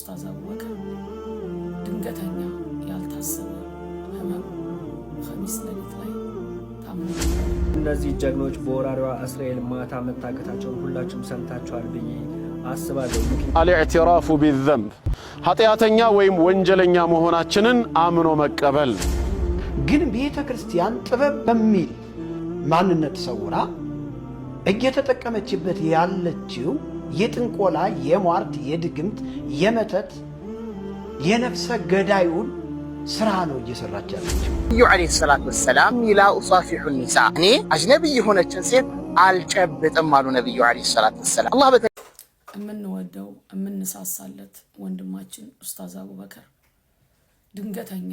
ኡስታዝ አቡበከር ድንገተኛ ያልታሰበ ህመም ኸሚስ ሌሊት ላይ ታሞ እነዚህ ጀግኖች በወራሪዋ እስራኤል ማታ መታገታቸውን ሁላችሁም ሰምታችኋል ብዬ አስባለሁ። الاعتراف بالذنب ኃጢአተኛ ወይም ወንጀለኛ መሆናችንን አምኖ መቀበል። ግን ቤተ ክርስቲያን ጥበብ በሚል ማንነት ሰውራ እየተጠቀመችበት ያለችው የጥንቆላ፣ የሟርት፣ የድግምት፣ የመተት፣ የነፍሰ ገዳዩን ስራ ነው እየሰራች ያለችው። ነቢዩ عليه الصلاة والسلام لا أصافح النساء፣ እኔ አጅነቢይ የሆነችን ሴት አልጨብጥም አሉ ነቢዩ عليه الصلاة والسلام። አላህ የምንወደው የምንሳሳለት ወንድማችን ኡስታዝ አቡበከር ድንገተኛ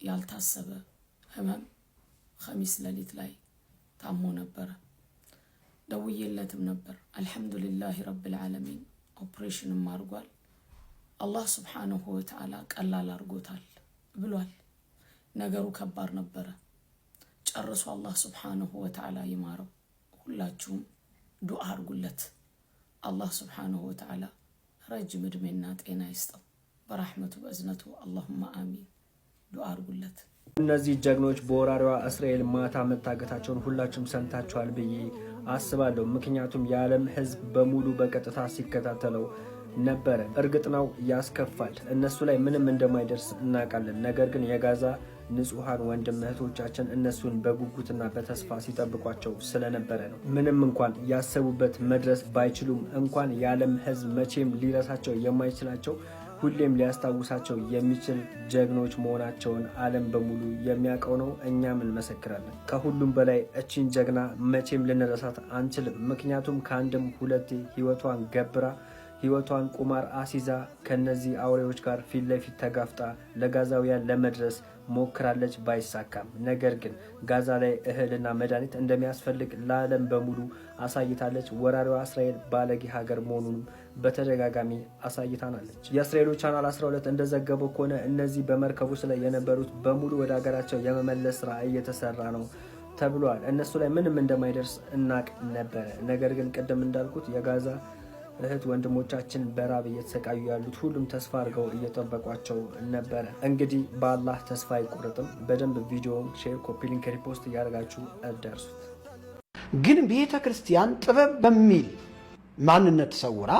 ያልታሰበ ህመም ኸሚስ ሌሊት ላይ ታሞ ነበረ። ደውዬለትም ነበር። الحمد لله رب العالمين ኦፕሬሽንም አድርጓል። አላህ سبحانه وتعالى ቀላል አድርጎታል ብሏል። ነገሩ ከባድ ነበረ። ጨርሶ አላህ سبحانه وتعالى ይማረው። ሁላችሁም ዱዓ አድርጉለት። አላህ سبحانه وتعالى ረጅም ዕድሜና ጤና ይስጠው በራሕመቱ በእዝነቱ። اللهم آمين። ዱዓ አድርጉለት። እነዚህ ጀግኖች በወራሪዋ እስራኤል ማታ መታገታቸውን ሁላችሁም ሰምታችኋል ብዬ አስባለሁ። ምክንያቱም የዓለም ሕዝብ በሙሉ በቀጥታ ሲከታተለው ነበረ። እርግጥ ነው ያስከፋል። እነሱ ላይ ምንም እንደማይደርስ እናውቃለን። ነገር ግን የጋዛ ንጹሐን ወንድም እህቶቻችን እነሱን በጉጉትና በተስፋ ሲጠብቋቸው ስለነበረ ነው። ምንም እንኳን ያሰቡበት መድረስ ባይችሉም እንኳን የዓለም ሕዝብ መቼም ሊረሳቸው የማይችላቸው ሁሌም ሊያስታውሳቸው የሚችል ጀግኖች መሆናቸውን ዓለም በሙሉ የሚያውቀው ነው። እኛም እንመሰክራለን። ከሁሉም በላይ እቺን ጀግና መቼም ልንረሳት አንችልም። ምክንያቱም ከአንድም ሁለቴ ሕይወቷን ገብራ ሕይወቷን ቁማር አሲዛ ከነዚህ አውሬዎች ጋር ፊት ለፊት ተጋፍጣ ለጋዛውያን ለመድረስ ሞክራለች፣ ባይሳካም። ነገር ግን ጋዛ ላይ እህልና መድኃኒት እንደሚያስፈልግ ለዓለም በሙሉ አሳይታለች። ወራሪዋ እስራኤል ባለጌ ሀገር መሆኑንም በተደጋጋሚ አሳይታናለች። የእስራኤሉ ቻናል 12 እንደዘገበው ከሆነ እነዚህ በመርከቡ ላይ የነበሩት በሙሉ ወደ ሀገራቸው የመመለስ ስራ እየተሰራ ነው ተብሏል። እነሱ ላይ ምንም እንደማይደርስ እናቅ ነበረ። ነገር ግን ቅድም እንዳልኩት የጋዛ እህት ወንድሞቻችን በራብ እየተሰቃዩ ያሉት ሁሉም ተስፋ አድርገው እየጠበቋቸው ነበረ። እንግዲህ በአላህ ተስፋ አይቆረጥም። በደንብ ቪዲዮውን share፣ copy link፣ repost እያደረጋችሁ አዳርሱት። ግን ቤተ ክርስቲያን ጥበብ በሚል ማንነት ሰውራ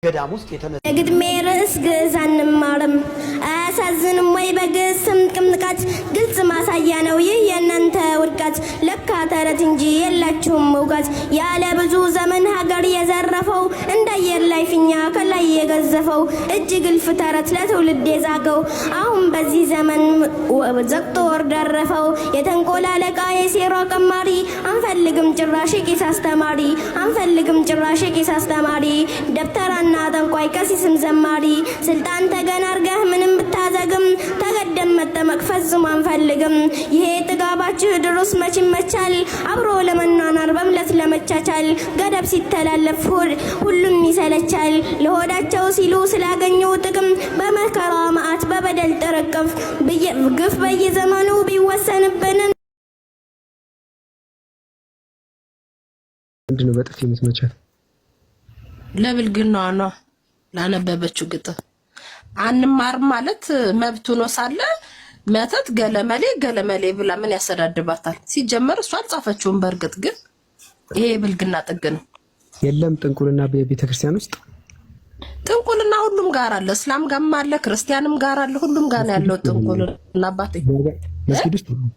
ገዳም ውስጥ የተነ የግጥሜ ርዕስ ግዕዝ አንማርም አያሳዝንም ወይ? በግዕዝ ስም ቅምጥቃት ግልጽ ማሳያ ነው ይህ የእናንተ ውድቀት። ለካ ተረት እንጂ የላችሁም እውቀት። ያለ ብዙ ዘመን ሀገር የዘረፈው እንደ አየር ላይ ፊኛ ከላይ የገዘፈው እጅግ እልፍ ተረት ለትውልድ የዛገው አሁን በዚህ ዘመን ዘግቶ ወር ደረፈው። የተንኮል አለቃ የሴራ ቀማሪ አንፈልግም ጭራሽ ቄስ አስተማሪ፣ አንፈልግም ጭራሽ ቄስ አስተማሪ፣ ደብተራና ጠንቋይ ቀሲስም ዘማሪ። ስልጣን ተገናርገህ ምንም ብታዘግም ተገደም መጠመቅ ፈጽሞ አንፈልግም። ይሄ ጥጋባችሁ ድሮስ መች ይመቻል? አብሮ ለመኗኗር በእምነት ለመቻቻል ገደብ ሲተላለፍ ሁሉም ይሰለቻል። ለሆዳቸው ሲሉ ስላገኙ ጥቅም በመከራ መዓት በበደል ጥርቅም ግፍ በየዘመኑ ቢወሰንብንም ምንድን ነው በጥፊ የምትመቻት? ለብልግናዋ ነው ላነበበችው ግጥም። አንማርም ማለት መብቱ ነው ሳለ መተት ገለመሌ ገለመሌ ብላ ምን ያሰዳድባታል? ሲጀመር እሷ አልጻፈችውም። በእርግጥ ግን ይሄ የብልግና ጥግ ነው። የለም ጥንቁልና በቤተ ክርስቲያን ውስጥ ጥንቁልና ሁሉም ጋር አለ። እስላም ጋርም አለ፣ ክርስቲያንም ጋር አለ። ሁሉም ጋር ነው ያለው ጥንቁልና። አባቴ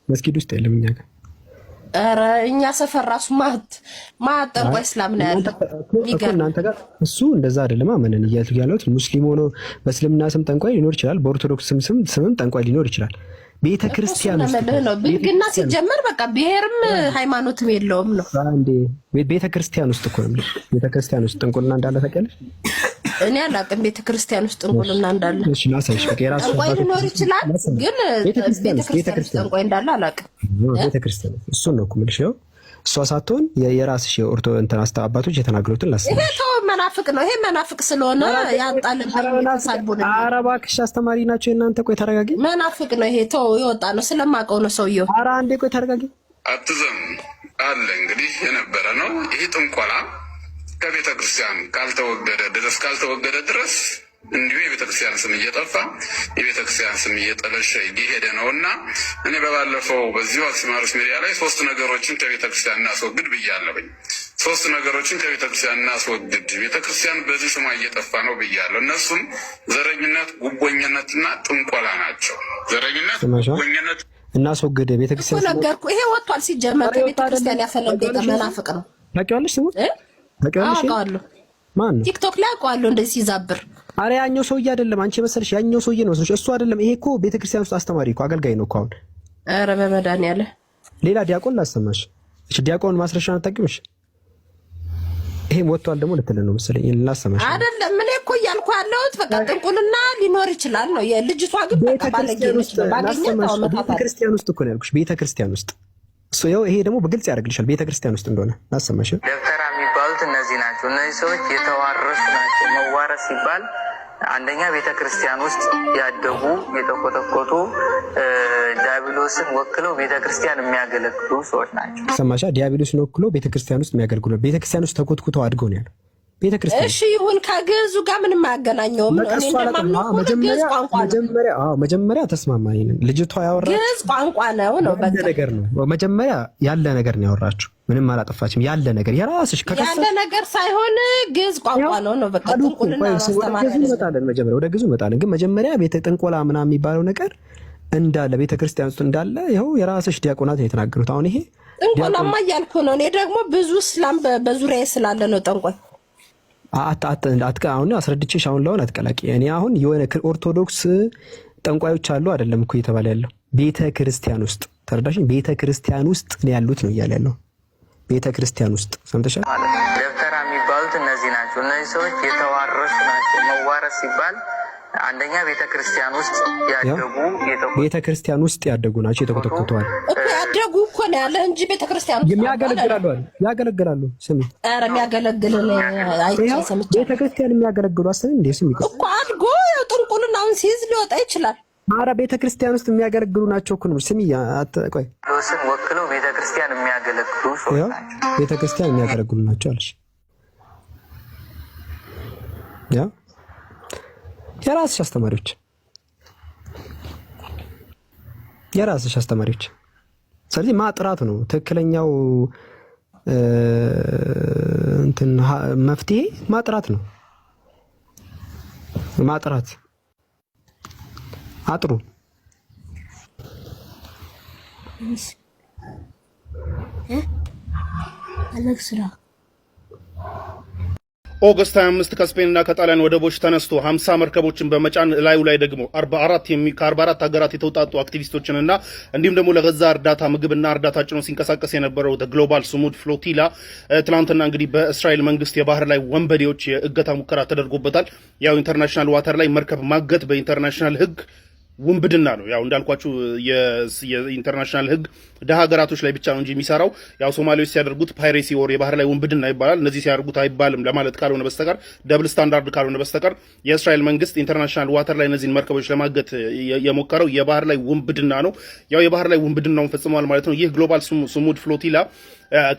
መስጊድ ውስጥ የለም እኛ ጋር። ኧረ እኛ ሰፈር ራሱ ማት ማት ጠንቋይ እስላም ነው ያለው። እናንተ ጋር እሱ እንደዛ አይደለም። አመነን እያልኩ ያለሁት ሙስሊም ሆኖ በእስልምና ስም ጠንቋይ ሊኖር ይችላል። በኦርቶዶክስ ስምም ጠንቋይ ሊኖር ይችላል። ቤተ ክርስቲያን ውስጥ ነው ብልግና ሲጀመር በቃ ብሔርም ሃይማኖትም የለውም ነው። ቤተ ክርስቲያን ውስጥ እኮ ነው የምልሽ። ቤተ ክርስቲያን ውስጥ ጥንቁልና እንዳለ ታውቂያለሽ? እኔ አላውቅም። ቤተ ክርስቲያን ውስጥ ጥንቁልና እንዳለ እሺ፣ ላሳይሽ። በቃ የራሱ ጠንቋይ ሊኖር ይችላል፣ ግን ቤተ ክርስቲያን ውስጥ ጠንቋይ እንዳለ አላውቅም። ቤተ ክርስቲያን እሱን ነው እኮ የምልሽ። ይኸው እሷ ሳትሆን የራስሽ የኦርቶ እንትን አባቶች የተናገሩትን ላሳይሽ። ይሄ ተው መናፍቅ ነው። ይሄ መናፍቅ ስለሆነ ያጣልን። ኧረ እባክሽ አስተማሪ ናቸው የእናንተ። ቆይ ተረጋጊ። መናፍቅ ነው ይሄ ተው፣ የወጣ ነው ስለማውቀው ነው ሰውየው። ኧረ አንዴ ቆይ ተረጋጊ። አትዘም አለ እንግዲህ የነበረ ነው ይህ ጥንቆላ ከቤተ ክርስቲያን ካልተወገደ ድረስ እንዲሁ የቤተ ክርስቲያን ስም እየጠፋ የቤተ ክርስቲያን ስም እየጠለሸ እየሄደ ነው እና እኔ በባለፈው በዚሁ አክሲማሮስ ሚዲያ ላይ ሶስት ነገሮችን ከቤተ ክርስቲያን እናስወግድ ብያለሁኝ። ሶስት ነገሮችን ከቤተ ክርስቲያን እናስወግድ፣ ቤተ ክርስቲያን በዚህ ስሟ እየጠፋ ነው ብያለሁ። እነሱም ዘረኝነት፣ ጉቦኝነትና ጥንቆላ ናቸው። ዘረኝነት፣ ጉቦኝነት እናስወግድ ቤተ ክርስቲያን ነገርኩህ። ይሄ ወጥቷል። ሲጀመር ከቤተ ክርስቲያን ያፈነገጠ መናፍቅ ነው። ታውቂዋለሽ? ስሙን ታውቂዋለሽ? አውቀዋለሁ። ማን ነው? ቲክቶክ ላይ አውቀዋለሁ። እንደዚህ ሲዛብር። አረ ያኛው ሰውዬ አይደለም። አንቺ መሰለሽ ያኛው ሰውዬ ነው መሰለሽ። እሱ አይደለም። ይሄ እኮ ቤተክርስቲያን ውስጥ አስተማሪ እኮ አገልጋይ ነው እኮ አሁን። አረ በመድኃኒዓለም ሌላ ዲያቆን ላሰማሽ። እሺ ዲያቆን ማስረሻን አታውቂውም? እሺ ይሄም ወጥቷል ደግሞ ልትል ነው መሰለኝ። ላሰማሽ አይደለም። እኔ እኮ እያልኩ ያለሁት በቃ ጥንቁልና ሊኖር ይችላል ነው። የልጅቷ ግን በቃ ባለጌ ነች ነው። ባገኛት አዎ እመታታለሁ። ቤተክርስቲያን ውስጥ እኮ ነው ያልኩሽ። ቤተክርስቲያን ውስጥ እሱ ይኸው፣ ይሄ ደግሞ በግልጽ ያደርግልሻል ቤተክርስቲያን ውስጥ እንደሆነ ላሰማሽ። ደብተራ የሚባሉት እነዚህ ናቸው። እነዚህ ሰዎች የተዋረሱ ናቸው። መዋረስ ሲባል አንደኛ ቤተ ክርስቲያን ውስጥ ያደጉ የተኮተኮቱ ዲያብሎስን ወክለው ቤተ ክርስቲያን የሚያገለግሉ ሰዎች ናቸው። ሰማሻ? ዲያብሎስን ወክሎ ቤተክርስቲያን ውስጥ የሚያገለግሉ ቤተክርስቲያን ውስጥ ተኮትኩተው አድገው ነው ያለው። ቤተክርስቲያን እሺ ይሁን፣ ከግዕዙ ጋር ምንም አያገናኘውም ነው። እኔ እንደማምነው ከሆነ ግዕዝ ቋንቋ ነው። መጀመሪያ ተስማማ። ይሄንን ልጅቷ ያወራችው ግዕዝ ቋንቋ ነው ነው በቃ ነገር ነው። መጀመሪያ ያለ ነገር ነው ያወራችው። ምንም አላጠፋችም። ያለ ነገር የራስሽ ያለ ነገር ሳይሆን ግዕዝ ቋንቋ ነው ነው በቃ። ጥንቁልና አስተማሪ እንመጣለን። መጀመሪያ ወደ ግዕዙ እንመጣለን። ግን መጀመሪያ ቤተ ጥንቆላ ምናምን የሚባለው ነገር እንዳለ ቤተክርስቲያን ውስጥ እንዳለ ይኸው የራስሽ ዲያቆናት ነው የተናገሩት። አሁን ይሄ ጥንቆላማ እያልኩ ነው። እኔ ደግሞ ብዙ እስላም በዙሪያዬ ስላለ ነው ጠንቋይ አሁን አስረድቼሽ አሁን ለሆን አትቀላቂ። እኔ አሁን የሆነ ኦርቶዶክስ ጠንቋዮች አሉ አይደለም እኮ እየተባለ ያለው ቤተ ክርስቲያን ውስጥ ተረዳሽኝ? ቤተ ክርስቲያን ውስጥ ነው ያሉት ነው እያለ ያለው ቤተ ክርስቲያን ውስጥ ሰምተሻል። ደብተራ የሚባሉት እነዚህ ናቸው። እነዚህ ሰዎች የተዋረሱ ናቸው። መዋረስ ሲባል አንደኛ ቤተ ክርስቲያን ውስጥ ያደጉ ቤተ ክርስቲያን ውስጥ ያደጉ ናቸው። የተኮተኮተዋል እኮ ያደጉ እኮ ነው ያለ እንጂ ቤተ ክርስቲያን ውስጥ የሚያገለግላሉ አለ ያገለግላሉ። ስሚ፣ ኧረ የሚያገለግልን አይቼ ሰምቼ ቤተ ክርስቲያን የሚያገለግሉ አሰብ እንዴ ስሚ እኮ አድጎ ያው ጥንቁልናውን ሲይዝ ሊወጣ ይችላል። ኧረ ቤተ ክርስቲያን ውስጥ የሚያገለግሉ ናቸው እኮ ነው። ስሚ፣ ቆይ ሎስን ወክለው ቤተ ክርስቲያን የሚያገለግሉ ሰዎች ናቸው። ቤተ ክርስቲያን የሚያገለግሉ ናቸው አለሽ። ያ የራስሽ አስተማሪዎች የራስሽ አስተማሪዎች። ስለዚህ ማጥራት ነው ትክክለኛው እንትን መፍትሄ ማጥራት ነው። ማጥራት አጥሩ። አለቅስራ። August 25 ከስፔንና ከጣሊያን ወደቦች ተነስቶ 50 መርከቦችን በመጫን ላዩ ላይ ደግሞ 44 ከ44 ሀገራት የተውጣጡ አክቲቪስቶችንና እንዲሁም ደግሞ ለጋዛ እርዳታ፣ ምግብና እርዳታ ጭኖ ሲንቀሳቀስ የነበረው Global Sumud Flotilla ትናንትና እንግዲህ በእስራኤል መንግስት የባህር ላይ ወንበዴዎች የእገታ ሙከራ ተደርጎበታል። ያው international water ላይ መርከብ ማገት በ international ህግ ውንብድና ነው። ያው እንዳልኳችሁ የ international ህግ ደሃ ሀገራቶች ላይ ብቻ ነው እንጂ የሚሰራው፣ ያው ሶማሌዎች ሲያደርጉት piracy or የባህር ላይ ውንብድና ይባላል። እነዚህ ሲያደርጉት አይባልም ለማለት ካልሆነ በስተቀር፣ double standard ካልሆነ በስተቀር፣ የእስራኤል መንግስት international water ላይ እነዚህን መርከቦች ለማገት የሞከረው የባህር ላይ ውንብድና ነው። ያው የባህር ላይ ውንብድናውን ፈጽመዋል ማለት ነው። ይህ Global Sumud Flotilla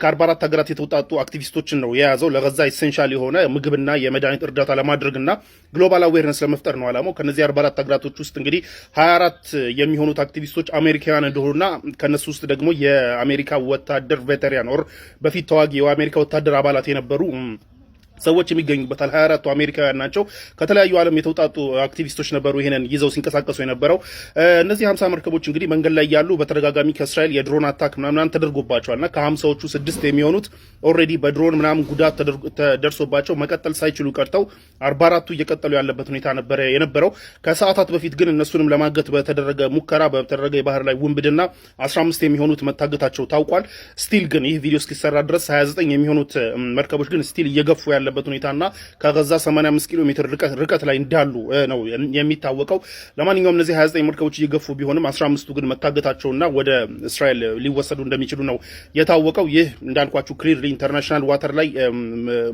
ከ44 ሀገራት የተውጣጡ አክቲቪስቶችን ነው የያዘው። ለጋዛ essential የሆነ ምግብና የመድኃኒት እርዳታ ለማድረግና global awareness ለመፍጠር ነው ዓላማው። ከነዚህ 44 ሀገራቶች ውስጥ እንግዲህ 24 የሚሆኑት አክቲቪስቶች አሜሪካውያን እንደሆኑና ከነሱ ውስጥ ደግሞ የአሜሪካ ወታደር veteran or በፊት ተዋጊ የአሜሪካ ወታደር አባላት የነበሩ ሰዎች የሚገኙበታል። 24ቱ አሜሪካውያን ናቸው። ከተለያዩ ዓለም የተውጣጡ አክቲቪስቶች ነበሩ ይሄንን ይዘው ሲንቀሳቀሱ የነበረው። እነዚህ 50 መርከቦች እንግዲህ መንገድ ላይ ያሉ በተደጋጋሚ ከእስራኤል የ drone attack ምናምን ተደርጎባቸዋል እና ከ50ዎቹ ስድስት የሚሆኑት already በ ድሮን ምናምን ጉዳት ደርሶባቸው መቀጠል ሳይችሉ ቀርተው 44ቱ እየቀጠሉ ያለበት ሁኔታ ነበረ የነበረው። ከሰዓታት በፊት ግን እነሱንም ለማገት በተደረገ ሙከራ፣ በተደረገ የባህር ላይ ውንብድና 15 የሚሆኑት መታገታቸው ታውቋል። Still ግን ይህ ቪዲዮ እስኪሰራ ድረስ 29 የሚሆኑት መርከቦች ግን still እየገፉ ያለበት ሁኔታና ከጋዛ 85 ኪሎ ሜትር ርቀት ላይ እንዳሉ ነው የሚታወቀው። ለማንኛውም እነዚህ 29 መርከቦች እየገፉ ቢሆንም 15ቱ ግን መታገታቸውና ወደ እስራኤል ሊወሰዱ እንደሚችሉ ነው የታወቀው። ይህ እንዳልኳችሁ clearly international water ላይ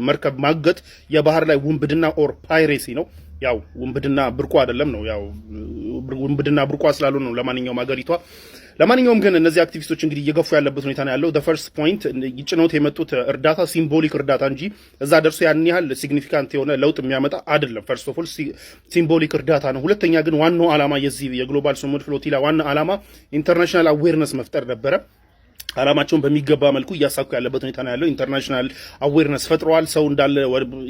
መርከብ ማገት የባህር ላይ ውንብድና or piracy ነው። ያው ውንብድና ብርቁ አይደለም ነው። ያው ውንብድና ብርቋ ስላሉ ነው ለማንኛውም ሀገሪቷ። ለማንኛውም ግን እነዚህ አክቲቪስቶች እንግዲህ እየገፉ ያለበት ሁኔታ ነው ያለው። First point ጭነውት የመጡት እርዳታ symbolic እርዳታ እንጂ እዛ ደርሶ ያን ያህል significant የሆነ ለውጥ የሚያመጣ አይደለም። First of all symbolic እርዳታ ነው። ሁለተኛ ግን ዋናው ዓላማ፣ የዚህ የ Global Sumud Flotilla ዋና ዓላማ international awareness መፍጠር ነበረ። ዓላማቸውን በሚገባ መልኩ እያሳኩ ያለበት ሁኔታ ነው ያለው። International awareness ፈጥረዋል። ሰው እንዳለ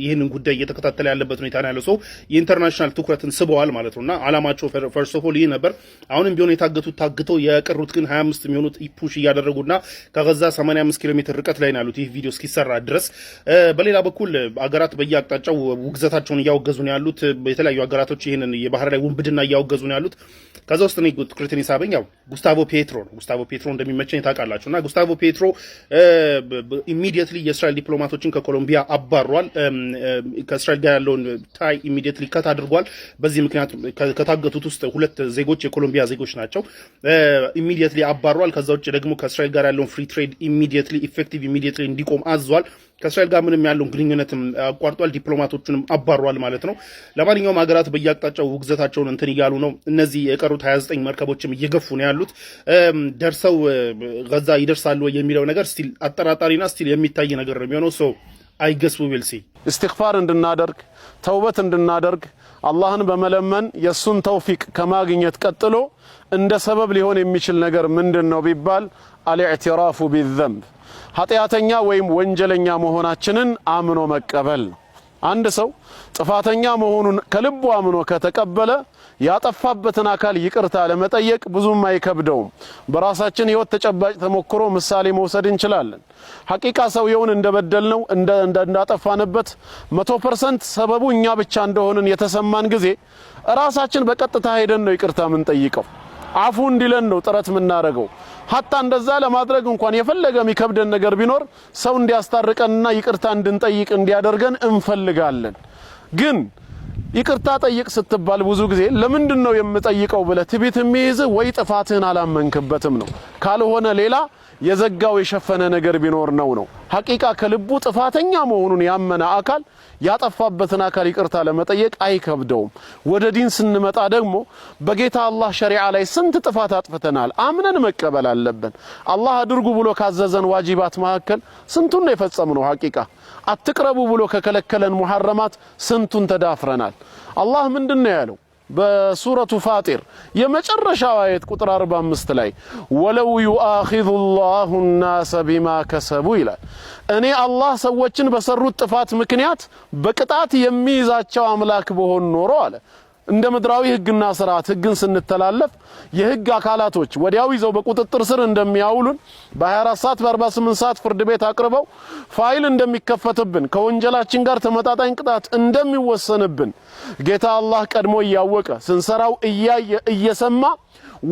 ይህንን ጉዳይ እየተከታተለ ያለበት ሁኔታ ነው ያለው። ሰው የ international ትኩረትን ስበዋል ማለት ነው እና ዓላማቸው first of all ይህ ነበር። አሁንም ቢሆን የታገቱት ታግተው የቀሩት ግን 25 የሚሆኑት push እያደረጉና ከጋዛ 85 ኪሎ ሜትር ርቀት ላይ ነው ያሉት ይህ ቪዲዮ እስኪሰራ ድረስ። በሌላ በኩል አገራት በየአቅጣጫው ውግዘታቸውን እያወገዙ ነው ያሉት። የተለያዩ ሀገራቶች ይህንን የባህር ላይ ውንብድና እያወገዙ ነው ያሉት። ከዛ ውስጥ እኔ ትኩረትን የሳበኝ ያው ጉስታቮ ፔትሮ ነው። ጉስታቮ ፔትሮ እንደሚመቸኝ ታውቃላችሁ። እና ጉስታቮ ፔትሮ immediately የእስራኤል ዲፕሎማቶችን ከኮሎምቢያ አባሯል። ከእስራኤል ጋር ያለውን tie immediately cut አድርጓል። በዚህ ምክንያት ከታገቱት ውስጥ ሁለት ዜጎች የኮሎምቢያ ዜጎች ናቸው። Immediately አባሯል። ከዛ ውጭ ደግሞ ከእስራኤል ጋር ያለውን free trade immediately effective immediately እንዲቆም አዟል። ከእስራኤል ጋር ምንም ያለውን ግንኙነትም አቋርጧል። ዲፕሎማቶቹንም አባሯል ማለት ነው። ለማንኛውም ሀገራት በየአቅጣጫው ውግዘታቸውን እንትን እያሉ ነው። እነዚህ የቀሩት 29 መርከቦችም እየገፉ ነው ያሉት። ደርሰው ጋዛ ይደርሳሉ ወይ የሚለው ነገር still አጠራጣሪና still የሚታይ ነገር ነው የሚሆነው። So I guess we will see። እስትግፋር እንድናደርግ፣ ተውበት እንድናደርግ አላህን በመለመን የእሱን ተውፊቅ ከማግኘት ቀጥሎ እንደ ሰበብ ሊሆን የሚችል ነገር ምንድን ነው ቢባል الاعتراف بالذنب፣ ኃጢአተኛ ወይም ወንጀለኛ መሆናችንን አምኖ መቀበል ነው። አንድ ሰው ጥፋተኛ መሆኑን ከልቡ አምኖ ከተቀበለ ያጠፋበትን አካል ይቅርታ ለመጠየቅ ብዙም አይከብደውም። በራሳችን ህይወት ተጨባጭ ተሞክሮ ምሳሌ መውሰድ እንችላለን። ሐቂቃ ሰውየውን እንደበደልነው፣ እንዳጠፋንበት 100% ሰበቡ እኛ ብቻ እንደሆንን የተሰማን ጊዜ ራሳችን በቀጥታ ሄደን ነው ይቅርታ የምንጠይቀው። አፉ እንዲለን ነው ጥረት የምናደርገው። ሀታ እንደዛ ለማድረግ እንኳን የፈለገ የሚከብደን ነገር ቢኖር ሰው እንዲያስታርቀንና ይቅርታ እንድንጠይቅ እንዲያደርገን እንፈልጋለን። ግን ይቅርታ ጠይቅ ስትባል ብዙ ጊዜ ለምንድን ነው የምጠይቀው ብለህ ትዕቢት የሚይዝህ ወይ ጥፋትህን አላመንክበትም ነው። ካልሆነ ሌላ የዘጋው የሸፈነ ነገር ቢኖር ነው። ሐቂቃ ከልቡ ጥፋተኛ መሆኑን ያመነ አካል ያጠፋበትን አካል ይቅርታ ለመጠየቅ አይከብደውም። ወደ ዲን ስንመጣ ደግሞ በጌታ አላህ ሸሪዓ ላይ ስንት ጥፋት አጥፍተናል፣ አምነን መቀበል አለብን። አላህ አድርጉ ብሎ ካዘዘን ዋጂባት መካከል ስንቱን ነው የፈጸምነው? ሐቂቃ አትቅረቡ ብሎ ከከለከለን ሙሐረማት ስንቱን ተዳፍረናል? አላህ ምንድን ነው ያለው? በሱረቱ ፋጢር የመጨረሻው አየት ቁጥር 45 ላይ ولو يؤاخذ الله الناس بما كسبوا ይላል። እኔ አላህ ሰዎችን በሰሩት ጥፋት ምክንያት በቅጣት የሚይዛቸው አምላክ ብሆን ኖሮ አለ። እንደ ምድራዊ ህግና ስርዓት ህግን ስንተላለፍ የህግ አካላቶች ወዲያው ይዘው በቁጥጥር ስር እንደሚያውሉን፣ በ24 ሰዓት፣ በ48 ሰዓት ፍርድ ቤት አቅርበው ፋይል እንደሚከፈትብን፣ ከወንጀላችን ጋር ተመጣጣኝ ቅጣት እንደሚወሰንብን፣ ጌታ አላህ ቀድሞ እያወቀ፣ ስንሰራው እያየ፣ እየሰማ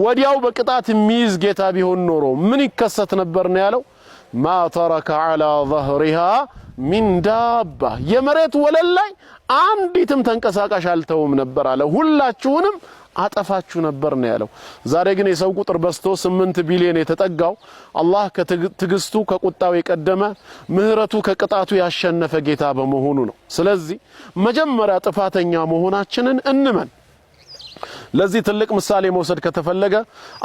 ወዲያው በቅጣት የሚይዝ ጌታ ቢሆን ኖሮ ምን ይከሰት ነበር ነው ያለው። ما ترك على ظهرها من دابة፣ የመሬት ወለል ላይ አንዲትም ተንቀሳቃሽ አልተውም ነበር አለ። ሁላችሁንም አጠፋችሁ ነበር ነው ያለው። ዛሬ ግን የሰው ቁጥር በዝቶ 8 ቢሊዮን የተጠጋው አላህ ከትዕግስቱ ከቁጣው የቀደመ፣ ምህረቱ ከቅጣቱ ያሸነፈ ጌታ በመሆኑ ነው። ስለዚህ መጀመሪያ ጥፋተኛ መሆናችንን እንመን። ለዚህ ትልቅ ምሳሌ መውሰድ ከተፈለገ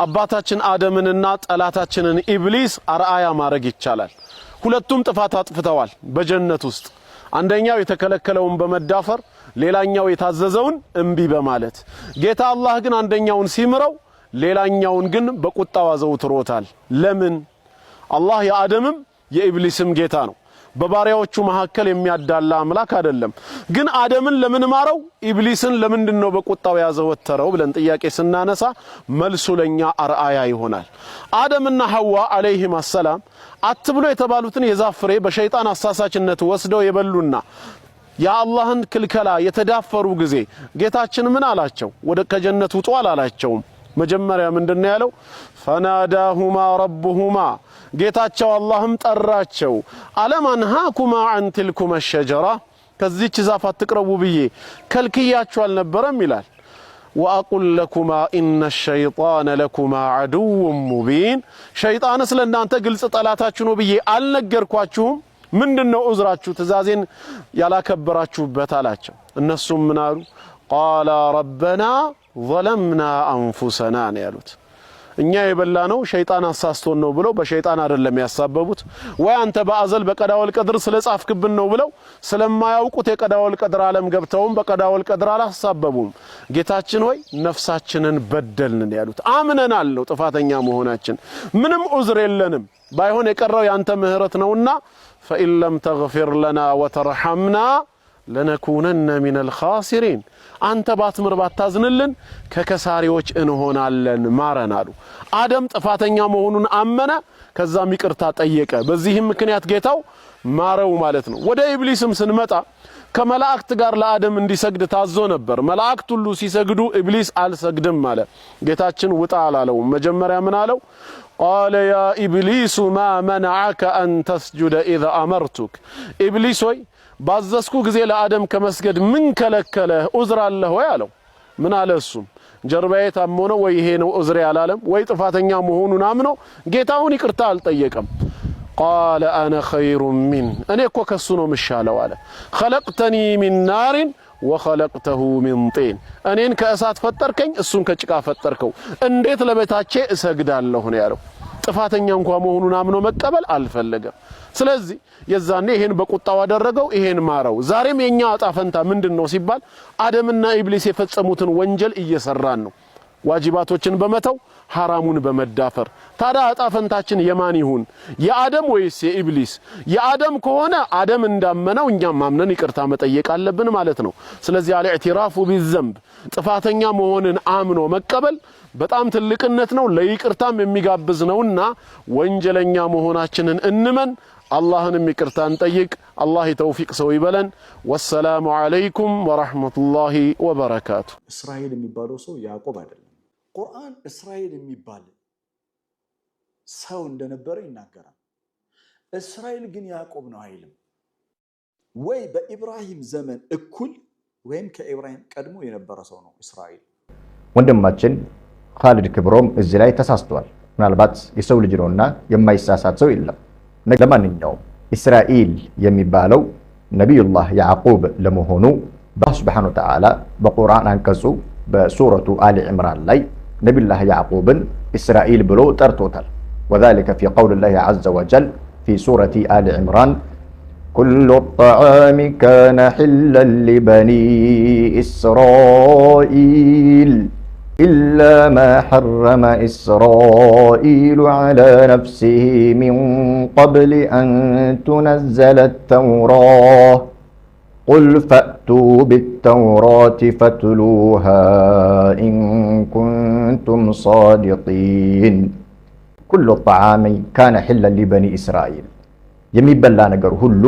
አባታችን አደምንና ጠላታችንን ኢብሊስ አርአያ ማድረግ ይቻላል። ሁለቱም ጥፋት አጥፍተዋል በጀነት ውስጥ፣ አንደኛው የተከለከለውን በመዳፈር፣ ሌላኛው የታዘዘውን እምቢ በማለት። ጌታ አላህ ግን አንደኛውን ሲምረው ሌላኛውን ግን በቁጣው አዘውትሮታል። ለምን? አላህ የአደምም የኢብሊስም ጌታ ነው። በባሪያዎቹ መካከል የሚያዳላ አምላክ አይደለም። ግን አደምን ለምን ማረው? ኢብሊስን ለምንድን ነው በቁጣው ያዘወተረው ብለን ጥያቄ ስናነሳ መልሱ ለኛ አርአያ ይሆናል። አደምና ሐዋ عليهما السلام አትብሉ የተባሉትን የዛፍ ፍሬ በሸይጣን አሳሳችነት ወስደው የበሉና የአላህን ክልከላ የተዳፈሩ ጊዜ ጌታችን ምን አላቸው? ወደ ከጀነት ውጡ አላላቸውም። መጀመሪያ ምንድነው ያለው? فناداهما ربهما፣ ጌታቸው አላህም ጠራቸው። ألم أنهكما عن تلكما الشجرة፣ ከዚች ዛፍ አትቅረቡ ብዬ ከልክያችሁ አልነበረም ይላል። وأقل لكما إن الشيطان لكما عدو مبين፣ ሸይጣንስ ለእናንተ ግልጽ ጠላታችሁ ነው ብዬ አልነገርኳችሁም? ምንድን ነው ዑዝራችሁ ትእዛዜን ያላከበራችሁበት አላቸው። እነሱም ምን አሉ? قالا ربنا ظلمنا أنفسنا ነው ያሉት። እኛ የበላነው ሸይጣን አሳስቶን ነው ብለው በሸይጣን አይደለም ያሳበቡት፣ ወይ አንተ በአዘል በቀዳወል ቀድር ስለጻፍክብን ነው ብለው ስለማያውቁት የቀዳወል ቀድር ዓለም ገብተውም በቀዳወል ቀድር አላሳበቡም። ጌታችን ሆይ ነፍሳችንን በደልን ያሉት። አምነናል ነው ጥፋተኛ መሆናችን፣ ምንም ዑዝር የለንም። ባይሆን የቀረው ያንተ ምህረት ነውና فإن لم تغفر لنا وترحمنا لنكونن من الخاسرين፣ አንተ ባትምር ባታዝንልን ከከሳሪዎች እንሆናለን፣ ማረን አሉ። አደም ጥፋተኛ መሆኑን አመነ፣ ከዛም ይቅርታ ጠየቀ። በዚህም ምክንያት ጌታው ማረው ማለት ነው። ወደ ኢብሊስም ስንመጣ ከመላእክት ጋር ለአደም እንዲሰግድ ታዞ ነበር። መላእክት ሁሉ ሲሰግዱ ኢብሊስ አልሰግድም አለ። ጌታችን ውጣ አላለውም። መጀመሪያ ምን አለው? قال يا إبليس ما منعك أن تسجد إذ أمرتك፣ ኢብሊስ ሆይ ባዘዝኩ ጊዜ ለአደም ከመስገድ ምን ከለከለህ? ዑዝር አለህ ወይ አለው። ምን አለ እሱም? ጀርባዬ ታሞ ነው ወይ ይሄ ነው ዑዝሬ አላለም። ወይ ጥፋተኛ መሆኑን አምኖ ጌታውን ይቅርታ አልጠየቀም። قال أنا خير منه፣ እኔ እኮ ከሱ ነው ምሻለው አለ። خلقتني من نار وخلقته من طين፣ እኔን ከእሳት ፈጠርከኝ፣ እሱን ከጭቃ ፈጠርከው፣ እንዴት ለበታቼ እሰግዳለሁ ነው ያለው። ጥፋተኛ እንኳ መሆኑን አምኖ መቀበል አልፈለገም። ስለዚህ የዛኔ ይሄን በቁጣው አደረገው፣ ይሄን ማረው። ዛሬም የኛ እጣ ፈንታ ምንድን ነው ሲባል አደምና ኢብሊስ የፈጸሙትን ወንጀል እየሰራን ነው። ዋጅባቶችን በመተው፣ ሐራሙን በመዳፈር። ታዲያ እጣ ፈንታችን የማን ይሁን? የአደም ወይስ የኢብሊስ? የአደም ከሆነ አደም እንዳመነው እኛም አምነን ይቅርታ መጠየቅ አለብን ማለት ነው። ስለዚህ الاعتراف بالذنب፣ ጥፋተኛ መሆንን አምኖ መቀበል በጣም ትልቅነት ነው፣ ለይቅርታም የሚጋብዝ ነውና ወንጀለኛ መሆናችንን እንመን፣ አላህንም ይቅርታ እንጠይቅ። አላህ የተውፊቅ ሰው ይበለን። والسلام عليكم ورحمة الله وبركاته። እስራኤል የሚባለው ሰው ያዕቆብ አይደለም። ቁርአን እስራኤል የሚባል ሰው እንደነበረ ይናገራል። እስራኤል ግን ያዕቆብ ነው አይልም። ወይ በኢብራሂም ዘመን እኩል ወይም ከኢብራሂም ቀድሞ የነበረ ሰው ነው እስራኤል። ወንድማችን ካሊድ ክብሮም እዚህ ላይ ተሳስቷል። ምናልባት የሰው ልጅ ነውና የማይሳሳት ሰው የለም። ለማንኛውም እስራኤል የሚባለው ነቢዩላህ ያዕቁብ ለመሆኑ በአላህ سبحانه وتعالى በቁርአን አንቀጹ በሱረቱ አሊ ዕምራን ላይ ነቢዩላህ ያዕቁብን እስራኤል ብሎ ጠርቶታል። وذلك في قول الله عز وجل في سورة آل عمران كل الطعام كان حلا لبني إسرائيل إلا ما حرم إسرائيل على نفسه من قبل أن تنزل التوراة قل فأتوا فأتوا بالتوراة فاتلوها إن كنتم صادقين። كل الطعام كان حلا لبني إسرائيل የሚበላ ነገር ሁሉ፣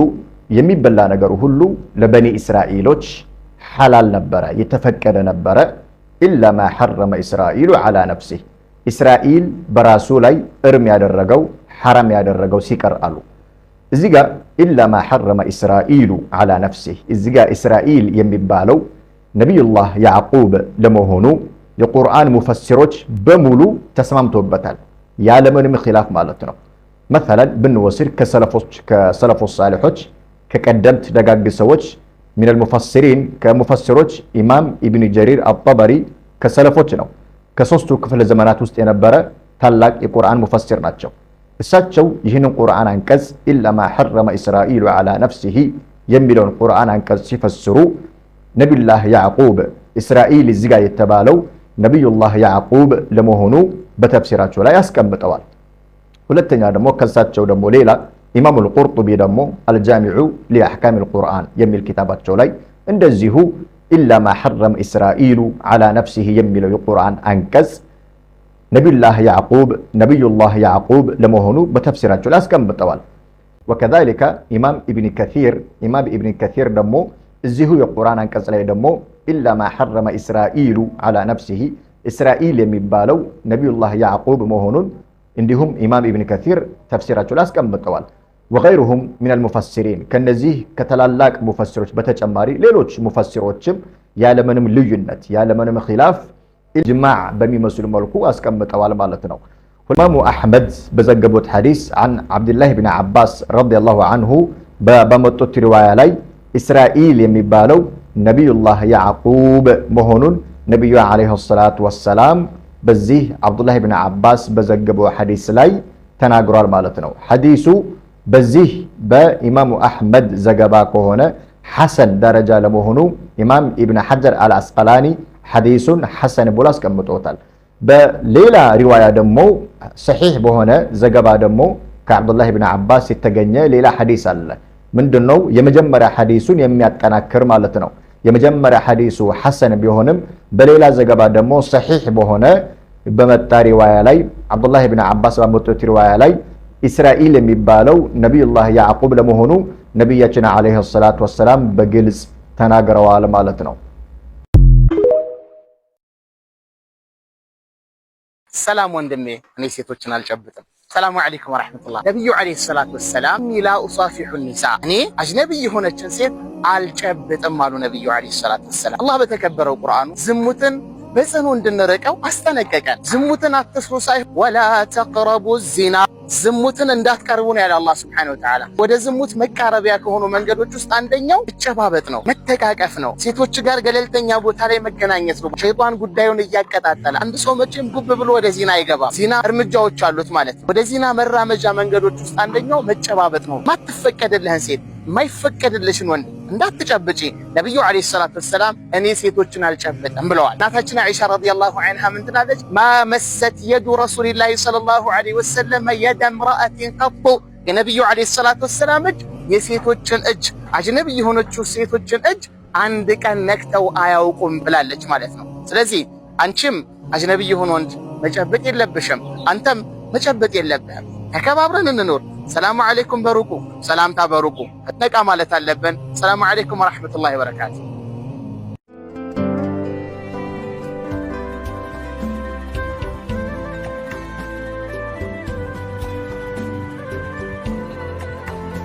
የሚበላ ነገር ሁሉ ለበኒ እስራኤሎች ሐላል ነበረ፣ የተፈቀደ ነበረ። إلا ما حرم إسرائيل على نفسه እስራኤል በራሱ ላይ እርም ያደረገው፣ ሐራም ያደረገው ሲቀር አሉ። እዚህ ጋር إلا ما حرم إسرائيل على نفسه እዚህ ጋር እስራኤል የሚባለው ነቢዩላህ ያዕቁብ ለመሆኑ የቁርአን ሙፈሲሮች በሙሉ ተስማምቶበታል፣ ያለምንም ኺላፍ ማለት ነው። مثلا ብንወስድ ከሰለፎች ሳሊሖች፣ ከቀደምት ደጋግ ሰዎች من المفسرين ከሙፈሲሮች ኢማም ኢብን ጀሪር አጠበሪ ከሰለፎች ነው። ከሶስቱ ክፍለ ዘመናት ውስጥ የነበረ ታላቅ የቁርአን ሙፈሲር ናቸው። እሳቸው ይህንን ቁርአን አንቀጽ إلا ما حرم إسرائيل على نفسه የሚለውን ቁርአን አንቀጽ ሲፈስሩ ነቢዩላህ ያዕቁብ፣ እስራኤል እዚህ ጋር የተባለው ነቢዩላህ ያዕቁብ ለመሆኑ በተፍሲራቸው ላይ ያስቀምጠዋል። ሁለተኛ ደግሞ ከሳቸው ደግሞ ሌላ ኢማሙል ቁርጡቢ ደግሞ الجامع لأحكام القرآن የሚል ኪታባቸው ላይ እንደዚሁ إلا ما حرم إسرائيل على نفسه የሚለው የቁርአን አንቀጽ ነቢዩላህ ያዕቁብ፣ ነቢዩላህ ያዕቁብ ለመሆኑ በተፍሲራቸው ላይ አስቀምጠዋል። وكذلك ኢማም ኢብን ከሲር፣ ኢማም ኢብን ከሲር ደግሞ እዚሁ የቁርአን አንቀጽ ላይ ደግሞ إلا ما حرم إسرائيل على نفسه እስራኤል የሚባለው ነቢዩላህ ያዕቁብ መሆኑን እንዲሁም ኢማም ኢብን ከሲር ተፍሲራቸው ላይ አስቀምጠዋል። وغيرهم من المفسرين ከነዚህ ከታላላቅ ሙፈሲሮች በተጨማሪ ሌሎች ሙፈሲሮችም ያለምንም ልዩነት፣ ያለምንም ኺላፍ ኢጅማዕ በሚመስሉ መልኩ አስቀምጠዋል ማለት ነው። ኢማሙ አሕመድ በዘገቡት ሐዲስ عن ዓብድላህ ብን ዓባስ رضي الله عنه በመጡት ሪዋያ ላይ እስራኤል የሚባለው ነቢዩላህ ያዕቁብ መሆኑን ነቢዩ عليه الصلاة والسلام በዚህ ዓብዱላህ ብን ዓባስ በዘገበው ሐዲስ ላይ ተናግሯል ማለት ነው። ሐዲሱ በዚህ በኢማሙ አሕመድ ዘገባ ከሆነ ሐሰን ደረጃ ለመሆኑ ኢማም ኢብን ሐጀር አልአስቀላኒ ሐዲሱን ሐሰን ብሎ አስቀምጦታል። በሌላ ሪዋያ ደግሞ ሰሒሕ በሆነ ዘገባ ደግሞ ከዓብዱላህ ብን ዓባስ የተገኘ ሌላ ሐዲስ አለ። ምንድነው? የመጀመሪያ ሐዲሱን የሚያጠናክር ማለት ነው። የመጀመሪያ ሐዲሱ ሐሰን ቢሆንም በሌላ ዘገባ ደግሞ ሰሒሕ በሆነ በመጣ ሪዋያ ላይ፣ ዓብዱላህ ብን ዓባስ ባመጡት ሪዋያ ላይ እስራኤል የሚባለው ነቢዩላህ ያዕቁብ ለመሆኑ ነቢያችን ዓለይሂ ሰላቱ ወሰላም በግልጽ ተናግረዋል ማለት ነው። ሰላም ወንድሜ፣ እኔ ሴቶችን አልጨብጥም። ሰላሙ አለይኩም ወራህመቱላህ። ነቢዩ ዓለይሂ ሰላቱ ወሰላም لا أصافح النساء እኔ አጅነቢይ የሆነችን ሴት አልጨብጥም አሉ ነቢዩ ዓለይሂ ሰላቱ ወሰላም። አላህ በተከበረው ቁርአኑ ዝሙትን በጽኑ እንድንርቀው አስጠነቀቀን። ዝሙትን አትስሩ ሳይሆን ولا تقربوا الزنا ዝሙትን እንዳትቀርቡ ነው ያለ አላህ سبحانه وتعالى። ወደ ዝሙት መቃረቢያ ከሆኑ መንገዶች ውስጥ አንደኛው መጨባበጥ ነው፣ መተቃቀፍ ነው፣ ሴቶች ጋር ገለልተኛ ቦታ ላይ መገናኘት ነው። ሸይጣን ጉዳዩን እያቀጣጠለ አንድ ሰው መቼም ጉብ ብሎ ወደ ዚና አይገባም። ዚና እርምጃዎች አሉት ማለት ነው። ወደ ዚና መራመጃ መንገዶች ውስጥ አንደኛው መጨባበጥ ነው። ማትፈቀድልህን ሴት፣ የማይፈቀድልሽን ወንድ እንዳትጨብጪ ነቢዩ ዓለይሂ ሰላቱ ወሰላም እኔ ሴቶችን አልጨብጥም ብለዋል። እናታችን አይሻ رضي الله عنها ምን ትላለች? ما مست يد رسول الله صلى الله عليه وسلم يد امرأة قط የነቢዩ ዓለይሂ ሰላቱ ወሰላም እጅ የሴቶችን እጅ፣ አጅነቢ የሆነችው ሴቶችን እጅ አንድ ቀን ነክተው አያውቁም ብላለች ማለት ነው። ስለዚህ አንቺም አጅነቢ የሆነ ወንድ መጨበጥ የለብሽም፣ አንተም መጨበጥ የለብህም። ተከባብረን እንኖር። ሰላሙ ዓለይኩም በሩቁ፣ ሰላምታ በሩቁ ነቃ ማለት አለብን። ሰላሙ ዓለይኩም ወረሕመቱላሂ ወበረካቱ።